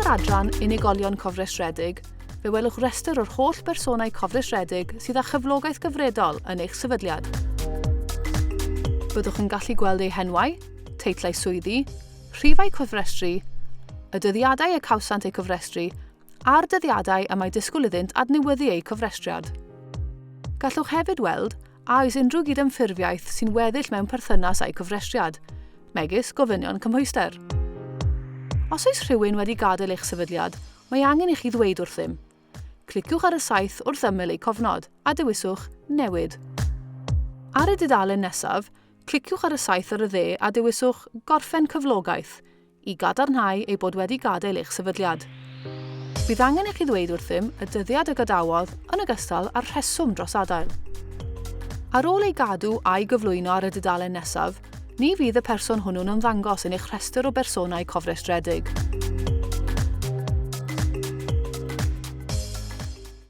yr adran Unigolion Cofrestredig, fe welwch restr o'r holl bersonau cofrestredig sydd â chyflogaeth gyfredol yn eich sefydliad. Byddwch yn gallu gweld eu henwau, teitlau swyddi, rhifau cofrestru, y dyddiadau y cawsant eu cofrestru a'r dyddiadau y mae disgwyl iddynt adnewyddu eu cofrestriad. Gallwch hefyd weld a oes unrhyw gydymffurfiaeth sy'n weddill mewn perthynas â'u cofrestriad, megis gofynion cymhwyster. Os oes rhywun wedi gadael eich sefydliad, mae angen i chi ddweud wrthym. Cliciwch ar y saeth wrth ymyl eu cofnod a dewiswch Newid. Ar y dudalen nesaf, cliciwch ar y saeth ar y dde a dewiswch Gorffen cyflogaeth i gadarnhau ei bod wedi gadael eich sefydliad. Bydd angen i chi ddweud wrthym y dyddiad y gadawodd yn ogystal â'r rheswm dros adael. Ar ôl ei gadw a'i gyflwyno ar y dudalen nesaf, ni fydd y person hwnnw'n ymddangos yn eich rhestr o bersonau cofrestredig.